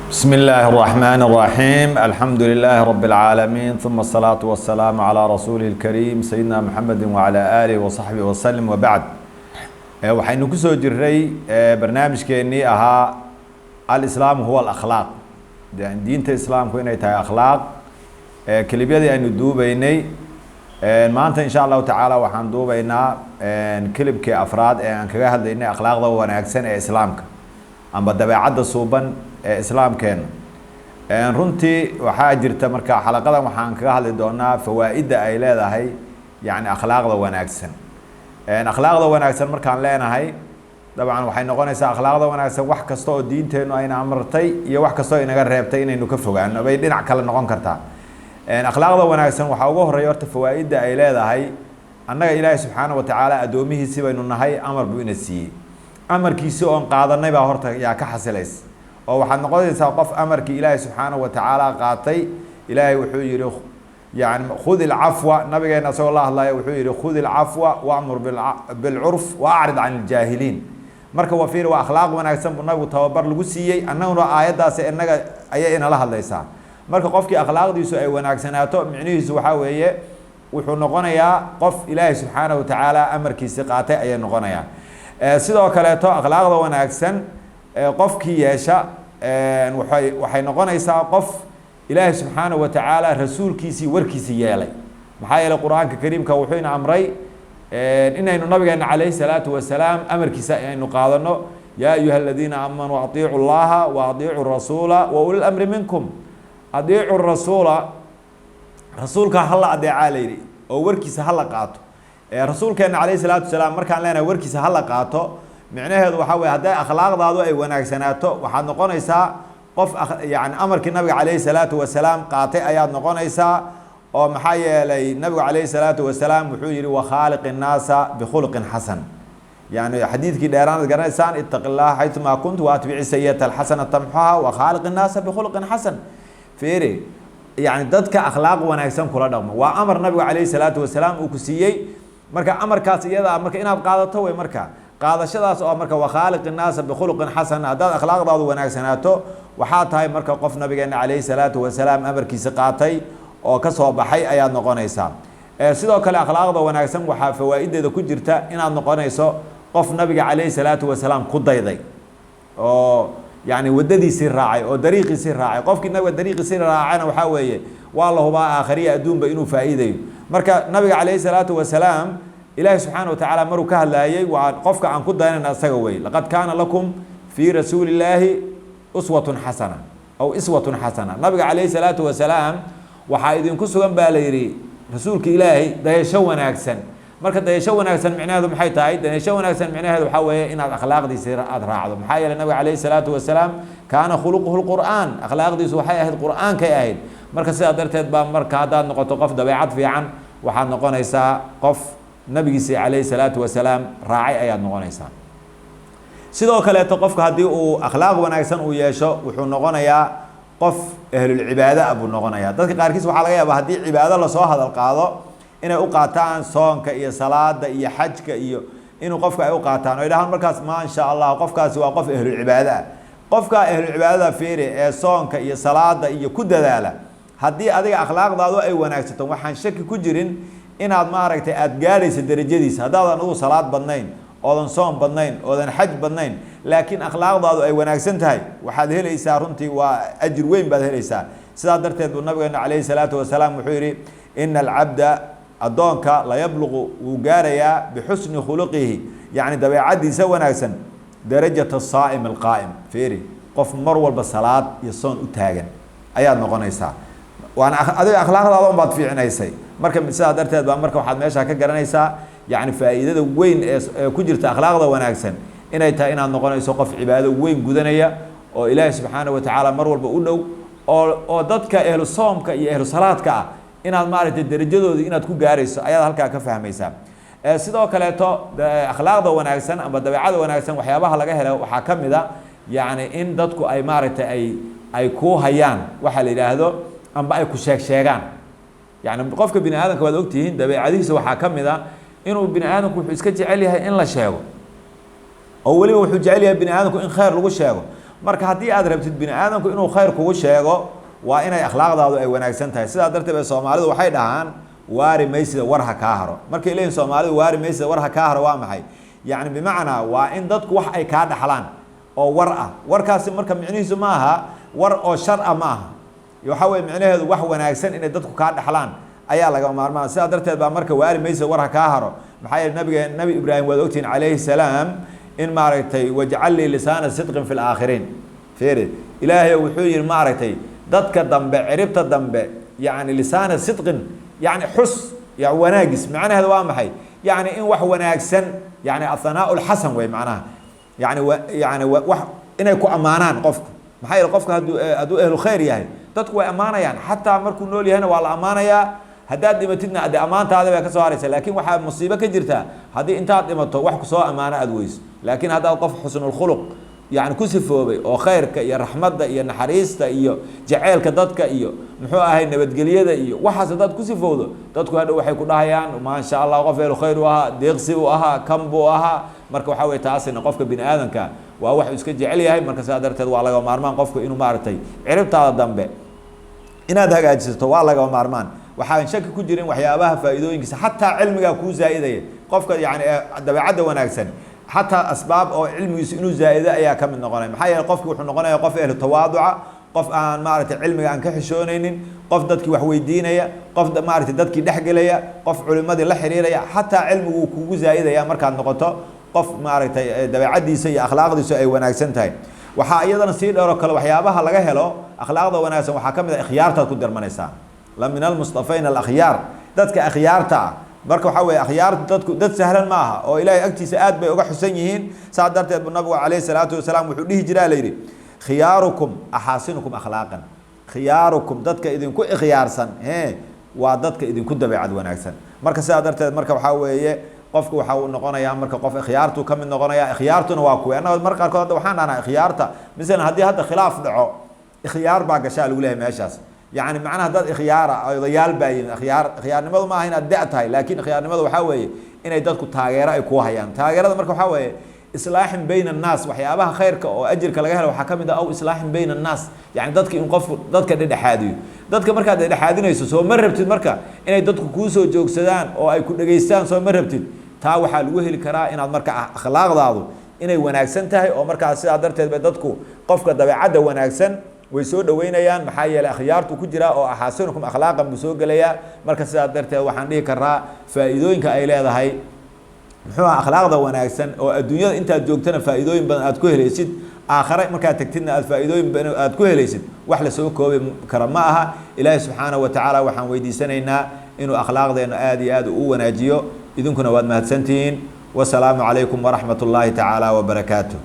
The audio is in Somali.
بسم الله الرحمن الرحيم، الحمد لله رب العالمين، ثم الصلاة والسلام على رسوله الكريم سيدنا محمد وعلى آله وصحبه وسلم، وبعد. Waxaynu ku soo jiray barnaamijkeennii ahaa الإسلام هو الأخلاق, diinta islaamku inay tahay akhlaaq. Kelibyadii aynu duubeynay, maanta insha Allahu tacaala waxaan duubeynaa kelibkii afraad ee aan kaga hadlaynay akhlaaqda wanaagsan ee islaamka amba dabeecadda suuban ee islaamkeena. Runtii waxaa jirta, marka xalaqadan waxaan kaga hadli doonaa fawaa'idda ay leedahay, yani akhlaaqda wanaagsan. Akhlaaqda wanaagsan markaan leenahay, dabcan waxay noqonaysaa akhlaaqda wanaagsan wax kasta oo diinteennu ayna amartay iyo wax kasta oo inaga reebtay inaynu ka fogaano bay dhinac kale noqon kartaa. Akhlaaqda wanaagsan waxaa ugu horeeya horta fawaa'idda ay leedahay, annaga Ilaahay subxaana wa tacaala addoomihiisi baynu nahay, amar buu ina siiyey. Amarkiisi oon qaadanay baa horta yaa ka xasilays oo waxaad noqonaysaa qof amarkii Ilaahay subxaana wa tacaala qaatay. Ilaahay wuxuu yihi, yani خذ العفو, nabigeena isagoo la hadlaya wuxuu yihi: خذ العفو وأمر بالعرف وأعرض عن الجاهلين. Marka waa fiir, waa akhlaaq wanaagsan buu nabigu tababar lagu siiyey, annaguna aayaddaasi inaga ayay inala hadlaysaa. Marka qofkii akhlaaqdiisu ay wanaagsanaato, micnihiisu waxaa weeye wuxuu noqonayaa qof Ilaahay subxaana wa tacaala amarkiisi qaatay ayay noqonayaa. Sidoo kaleeto akhlaaqda wanaagsan qofkii yeesha waxay noqonaysaa qof Ilaahay subxaana wa tacaala rasuulkiisii warkiisii yeelay. Maxaa yeelay, Qur-aanka kariimka wuxuu ina amray inaynu nabigeena calayhi salaatu wasalaam amarkiisa aynu qaadano: يا أيها الذين آمنوا أطيعوا الله وأطيعوا الرسول وأولي الأمر منكم. أطيعوا الرسول, rasuulka hala adeecaa la yidhi oo warkiisa hala qaato. Rasuulkeena calayhi salaatu wasalaam markaan leenahay warkiisa hala qaato, micnaheedu waxaa weye hadday akhlaaqdaadu ay wanaagsanaato, waxaad noqonaysaa qof yani amarkii nabiga calayhi salaatu wasalaam qaatay ayaad noqonaysaa. Oo maxaa yeelay, nabigu calayhi salaatu wasalaam wuxuu yihi: وخالق الناس بخلق حسن. Yani xadiidkii dheeraanad garanaysaan: اتق الله حيثما كنت وأتبع السيئة الحسنة تمحها وخالق الناس بخلق حسن. Fiiri, yani dadka akhlaaq wanaagsan kula dhaqmo waa amar nabigu calayhi salaatu wasalaam uu ku siiyey. Marka amarkaas iyada marka inaad qaadato wey. Marka qaadashadaas oo marka وخالق الناس بخلق حسن, haddaad akhlaaqdaadu wanaagsanaato, waxaa tahay marka qof nabigeena calayhi salaatu wasalaam amarkiisi qaatay oo kasoo baxay ayaad noqonaysaa. Sidoo kale akhlaaqda wanaagsan waxaa fawaa'ideeda ku jirta inaad noqonayso qof nabiga calayhi salaatu wasalaam ku dayday oo yani waddadiisii raacay oo dariiqiisii raacay. Qofkii nabiga dariiqiisii raacayna waxaa weeye waa la hubaa aakhariya adduunba inuu faa'iidayo. Marka nabiga calayhi salaatu wasalaam, Ilaahi subxaana wa tacaala maruu ka hadlaayey, waa qofka aan ku dayanayna asaga wey: لقد كان لكم في رسول الله أسوة حسنة أو إسوة حسنة. Nabiga calayhi salaatu wasalaam waxaa idinku sugan baa la yidhi, rasuulka Ilaahay, dayasho wanaagsan. Marka dayasho wanaagsan micnaheedu maxay tahay? Dayasho wanaagsan micnaheedu waxaa weeye inaad akhlaaqdiisi aada raacdo. Maxaa yeelay, nabiga calayhi salaatu wasalaam كان خلقه القرآن, akhlaaqdiisu waxay ahayd qur-aankay ahayd. Marka sidaa darteed baa marka haddaad noqoto qof dabeecad fiican, waxaad noqonaysaa qof nabigiisi calayhi salaatu wasalaam raacay ayaad noqonaysaa. Sidoo kaleeto qofka haddii uu akhlaaq wanaagsan uu yeesho, wuxuu noqonayaa qof ahlulcibaado ah buu noqonayaa. Dadka qaarkiis waxaa laga yaabaa haddii cibaado lasoo hadal qaado inay u qaataan soonka iyo salaada iyo xajka iyo inuu qofka ay u qaataan oo ay dhahaan markaas: "Maa sha Allah, qofkaasi waa qof ahlulcibaado ah." Qofka ahlulcibaadada, fiiri, ee soonka iyo salaada iyo ku dadaala, haddii adiga akhlaaqdaadu ay wanaagsato, waxaan shaki ku jirin inaad maaragtay aada gaadhaysa derajadiisa. Haddaadan adigu salaad badnayn oodan soon badnayn oodan xaj badnayn, laakiin akhlaaqdaadu ay wanaagsan tahay, waxaad helaysaa runtii waa ajir weyn baad helaysaa. Sidaa darteed buu nabigeena calayhi salaatu wasalaam wuxuu yihi: إن العبد, addoonka, ليبلغ, wuu gaarayaa, بحسن خلقه, yacni dabeecaddiisa wanaagsan, درجة الصائم القائم. Fiiri, qof mar walba salaad iyo soon u taagan ayaad noqonaysaa, waana adiga akhlaaqdaada un baad fiicinaysay. Marka sidaa darteed baa marka waxaad meeshaa ka garanaysaa yacni faa'iidada weyn ee ku jirta akhlaaqda wanaagsan inay tahay inaad noqonayso qof cibaado weyn gudanaya oo Ilaahi subxaana wa tacaala mar walba u dhow, oo dadka ehlu soomka iyo ehlu salaadka ah inaad maaragtay derajadoodii inaad ku gaarayso ayaad halkaa ka fahmaysaa. Sidoo kaleeto akhlaaqda wanaagsan ama dabeecada wanaagsan waxyaabaha laga helo waxaa ka mid a yacni in dadku ay maaragtay ay ku hayaan waxa la yidhaahdo amba ay ku sheeg sheegaan. Yani qofka bini aadamka, waad ogtihiin, dabeecadihiisa waxaa ka mid a inuu bini aadamku wuxuu iska jecel yahay in la sheego, oo weliba wuxuu jecel yahay bini aadamku in khayr lagu sheego. Marka haddii aad rabtid bini aadamku inuu khayr kugu sheego, waa inay akhlaaqdaadu ay wanaagsan tahay. Sidaa darteed bay Soomaalidu waxay dhahaan: "Waari maysida, war ha kaa haro." Markay leeyihin Soomaalidu "Waari maysida, war ha kaa haro," waa maxay? Yacni bimacnaa waa in dadku wax ay kaa dhaxlaan oo war ah. Warkaasi marka micnihiisu ma aha war oo shar ah, ma aha. Waxaa weye micnaheedu wax wanaagsan inay dadku kaa dhaxlaan ayaa laga maarmaan. Sidaa darteed baa marka "Waari maysa, war ha kaa haro." Maxaa yeele nabiga, Nabi Ibraahim, waad ogtihiin calayhi salaam in maaragtay "واجعل لي لسان صدق في الآخرين." Fiiri, Ilaahay wuxuu yihi maaragtay dadka dambe, ciribta dambe, yani لسان صدق, yani xus ya wanaagis. Macnaheedu waa maxay? Yani in wax wanaagsan, yani الثناء الحسن wey macnaha, yani yani wax inay ku ammaanaan qofku. Maxaa yeele qofka hadduu ehlu khayr yahay, dadku way ammaanayaan. Xataa markuu nool yahayna waa la ammaanayaa, haddaad dhimatidna ade ammaantaada bay ka soo haraysa. Laakiin waxaa musiibo ka jirtaa haddii intaad dhimato wax kusoo ammaano aada weyso. Laakiin haddaad qof xusnulkhuluq yani ku sifoobay oo khayrka iyo raxmadda iyo naxariista iyo jaceylka dadka iyo muxuu ahay nabadgelyada iyo waxaas haddaad ku sifowdo, dadku hadhow waxay ku dhahayaan: "Maasha Allah, qof ehlu khayr u ahaa, deeqsi buu ahaa, kan buu ahaa." Marka waxaa weye taasina qofka bini aadamka waa wax uu iska jecel yahay. Marka sidaa darteed waa laga maarmaan qofku inuu maaragtay ciribtaada dambe inaad hagaajisato, waa lagama maarmaan. Waxaan shaki ku jirin waxyaabaha faa'iidooyinkiisa, xataa cilmigaa kuu zaa'idaya. Qofka yani dabeecadda wanaagsan, xataa asbaab oo cilmigiisu inuu zaa'ido ayaa ka mid noqonaya. Maxaa yeele qofki wuxuu noqonaya qof ehlu tawaaduca, qof aan maaragtay cilmiga aan ka xishoonaynin, qof dadkii wax weydiinaya, qof maaragtay dadkii dhexgelaya, qof culimadii la xiriiraya. Xataa cilmigu wuu kugu zaa'idaya markaad noqoto qof maaragtay dabeecaddiisa iyo akhlaaqdiisu ay wanaagsan tahay. Waxaa iyadana sii dheeroo kale waxyaabaha laga helo akhlaaqda wanaagsan waxaa ka mid ah ikhyaartaad ku darmanaysaa. لمن المصطفين الأخيار, dadka akhyaarta ah. Marka waxaa weye akhyaartu dadku dad sahlan ma aha oo Ilaahay agtiisa aad bay uga xusan yihiin. Saa darteed bu nabigu calayhi salaatu wasalaam wuxuu dhihi jiraa, la yidhi: "خياركم أحاسنكم أخلاقا." خياركم, dadka idinku ikhyaarsan he waa dadka idinku dabeecad wanaagsan. Marka sidaa darteed marka waxaa weeye qofku waxa uu noqonayaa marka qof ikhyaartu ka mid noqonaya. Ikhyaartuna waa kuwe? Annaga marka qaarkood hadda waxaan dhahnaa ikhyaarta, masalan haddii hadda khilaaf dhaco, ikhyaar baa gashaa lagu leeyahay meeshaas. Yani macnaha dad ikhyaara, odayaal baa yimid. Ikhyaar, ikhyaarnimadu ma aha inaad da' tahay, laakiin ikhyaarnimadu waxaa weeye inay dadku taageero ay kuu hayaan. Taageerada marka waxaa weeye إصلاح بين الناس. Waxyaabaha khayrka oo ajirka laga helo waxaa ka mid ah أو إصلاح بين الناس, yani dadka in qofku dadka dhedhexaadiyo. Dadka markaad dhedhexaadinayso, soo ma rabtid marka inay dadku kuusoo joogsadaan oo ay ku dhegeystaan? Soo ma rabtid? Taa waxaa lagu heli karaa inaad marka akhlaaqdaadu inay wanaagsan tahay, oo markaas sidaa darteed bay dadku qofka dabeecadda wanaagsan way soo dhaweynayaan. Maxaa yeelay akhyaartu ku jiraa oo أحاسنكم أخلاقا buu soo gelayaa. Marka sidaa darteed waxaan dhihi karaa faa'iidooyinka ay leedahay muxuu aha akhlaaqda wanaagsan oo adduunyada intaad joogtana faa'iidooyin badan aad ku helaysid, aakhare markaad tagtidna aad faa'iidooyin badan aad ku helaysid, wax lasoo koobi kara ma aha. Ilaahay subxaanahu wa tacaala waxaan weydiisanaynaa inuu akhlaaqdeena aad iyo aad u wanaajiyo. Idinkuna waad mahadsantihiin. Wasalaamu calaykum waraxmat ullaahi tacaala wabarakaatu.